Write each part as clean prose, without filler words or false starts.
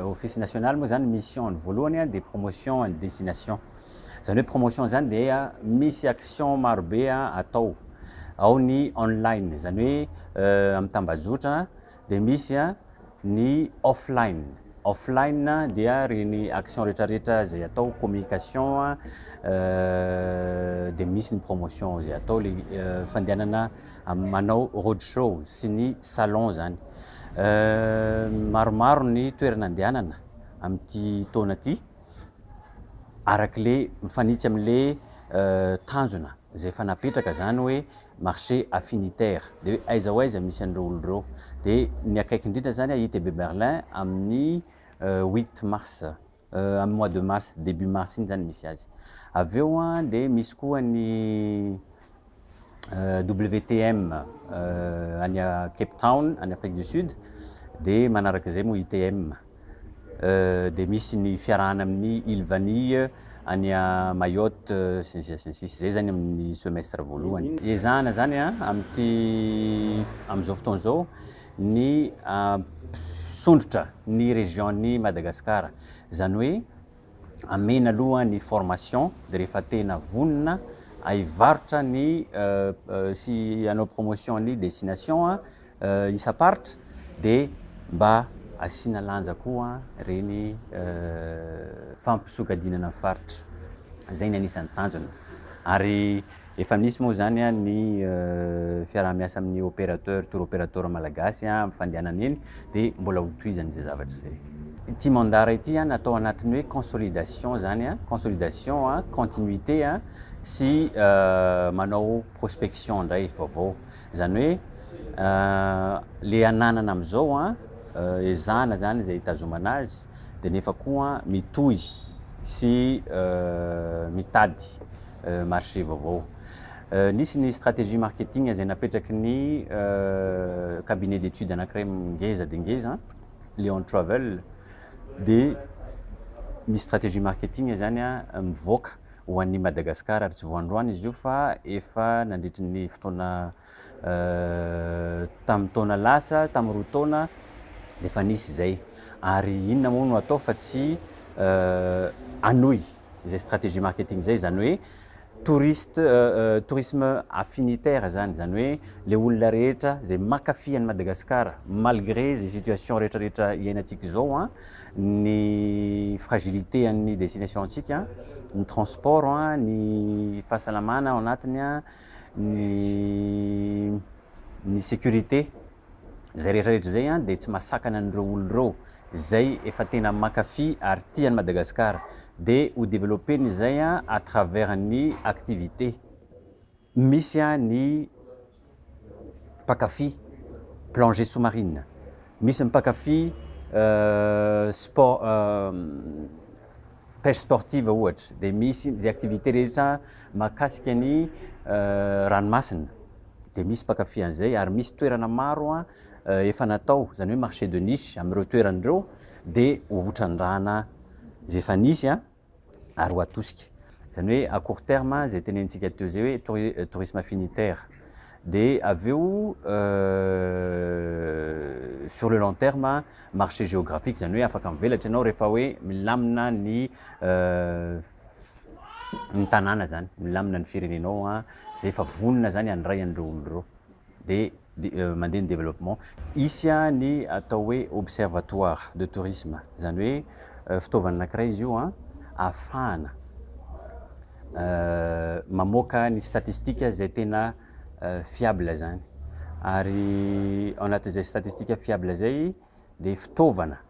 Office national moa zany, mission ny voalohany de promotion ny destination. Zany hoe promotion zany dia misy action marobe atao ao: ny online, zany hoe amy tambajotra, de misy ny offline. Offline dia reny action rehetrarehetra zay atao, communication, de misy ny promotion zay atao, le fandehanana manao road show sy ny salon. Zany maromaro ny toerana andehanana am'ty taona ty, araky le mifanitsy am'le tanjona zay efa napetraka, zany hoe marché affinitaire, de hoe aiza ho aiza misy an'ireo olo reo. De ny akaiky indrindra zany ITB Berlin amin'ny 8 mars, amy mois de mars, début mars iny zany misy azy. Avy eo de misy koa ny WTM any Cape Town, any Afrique du Sud, de manarak'izay moa ITM, de misy ny fiarahana amin'ny Île Vanille any Mayotte, sy ny sisa sy ny sisa. Zay zany amin'ny semestre voalohany. Ezahana zany am'ty am'izao fotoana zao ny sondrotra ny région ny Madagasikara, zany hoe amena aloha ny formation, de rehefa tena vonona aivarotra ny sy anao promotion ny destination isam-paritra, de mba asiana lanja koa reny fampisokadinana faritra zay ny anisan'ny tanjona. Ary efa misy moa zany ny fiaraha-miasa amin'ny opérateur, tour opérateur malagasy amy fandehanana iny, de mbola ho tohizany zay zavatra zay. Ity mandat ray ity natao anatin'ny hoe consolidation zany, consolidation, continuité, sy manao prospection ndray vaovao. Zany hoe le ananana am'izao ezahana zany zay hitazomana azy, de nefa koa mitohy sy mitady marché vaovao. Nisy ny stratégie marketing zay napetraky ny cabinet d'étude anankiray ngeza de ngeza, Leon Travel, de misy stratégie marketing zany mivoaka ho an'ny Madagasikara. Ary tsy voandroany izy io fa efa nandritry ny fotoana tamin'ny taona lasa, tamin'ny 2 taona de efa nisy zay. Ary inona moa no atao fa tsy anohy zay stratégie marketing zay, zany hoe touriste, tourisme affinitaire zany, zany hoe le olona rehetra zay makafy an'i Madagasikara malgré zay situation rehetrarehetra iainantsika zao, ny fragilité an'ny destination antsika, ny transport, ny fahasalamana ao anatiny, ny sécurité zay rehetrarehetra zay, de tsy mahasakana an'ireo olo reo zay efa tena makafy ary tia an'i Madagasikara, de ho développeny zay à travers ny activité. Misy ny mpakafy plongée sous-marine, misy mpakafy sport, pêche sportive ohatra, de misy zay activité rehetra mahakasika ny ranomasina, de misy mpakafy an'izay. Ary misy toerana maro efa natao, zany hoe marché de niche am'ireo toeran'ireo, de hotrandrahana zay efa nisy ary ho atosika. Zany hoe à court terme zay tenenitsika teo zay hoe tourisme affinitaire, de avy eo sur le long terme marché géographique, zany hoe afaka mivelatra ianao rehefa hoe milamina ny tanàna zany, milamina ny firenenao zay efa vonona zany andray an'ireo olo reo, de mandeha ny développement. Isy ny atao hoe observatoire de tourisme, zany hoe fitaovana anankiray izy io ahafahana mamoaka ny statistique zay tena fiable zany. Ary ao anatin'izay statistique fiable zay, de fitaovana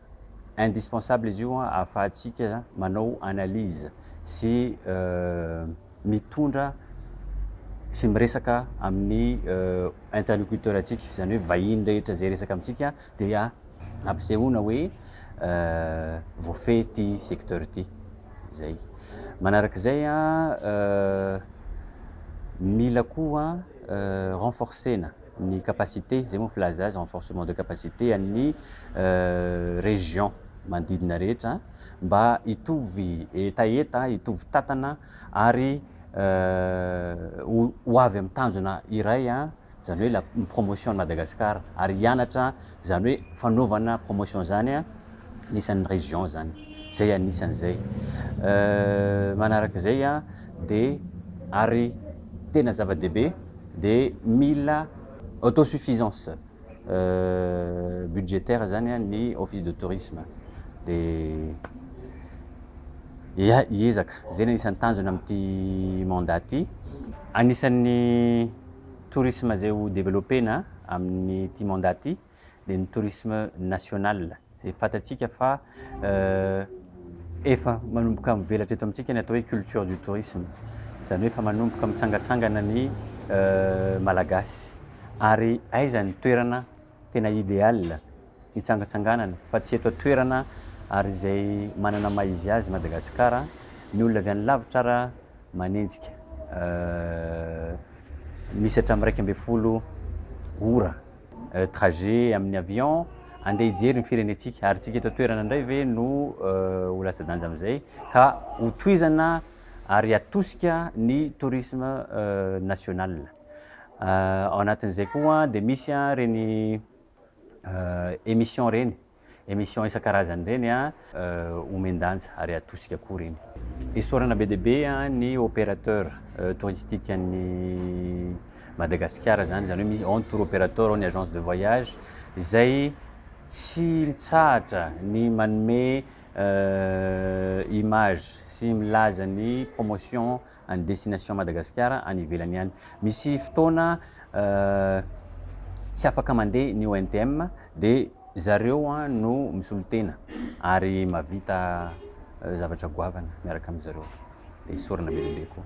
indispensable izy io ahafahantsika manao analyse sy mitondra sy miresaka amin'ny interlocuteur atsika, zany hoe vahiny rehetra zay resaka amitsika, dia ampisehoana hoe voafehy ty secteur ty. Zay manarak'izay mila koa renforcena ny capacité, zay moa filaza azy, renforcement de capacité an'ny région manodidina rehetra mba hitovy hetaheta, hitovy tatana, ary ho avy amy tanjona iray, zany hoe la promotion Madagasikara, ary hianatra zany hoe fanaovana promotion zany. Anisan'ny région zany, zay anisan'izay. Manarak'izay de ary tena zava-dehibe de mila autosuffisance budgétaire zany ny office de tourisme, de ia, hiezaka zay ny anisan'ny tanjona amin'ity mandat ty. Anisan'ny tourisme zay ho développena amin'ny ty mandat ty de ny tourisme national, zay fantatsika fa efa manomboka mivelatra eto amintsika ny atao hoe culture du tourisme, zany hoe efa manomboka mitsangatsangana ny Malagasy. Ary aiza ny toerana tena idéal hitsangatsanganana fa tsy eto an-toerana? Ary zay manana maha izy azy Madagasikara, ny olona avy any lavitra raha manenjika, misy hatramin'ny 11 ora trajet amin'ny avion andeha hijery ny firenentsika, ary tsika eto an-toerana indray ve no ho latsa-danja amin'izay? Ka hotohizana ary atosika ny tourisme national. Ao anatin'izay koa de misy reny émission reny, émission isan-karazany reny omen-danja ary atosika koa reny. Isaorana be dia be ny opérateur touristique ny Madagasikara zany, zany hoe misy ao ny tour opérateur, ao ny agence de voyage izay tsy mitsahatra ny manome image sy milaza ny promotion any destination Madagasikara any ivelany any. Misy fotoana tsy afaka mandeha ny ONTM, de zareo no misolo tena ary mahavita zavatra goavana miaraka amizareo, de isaorana be dia be koa.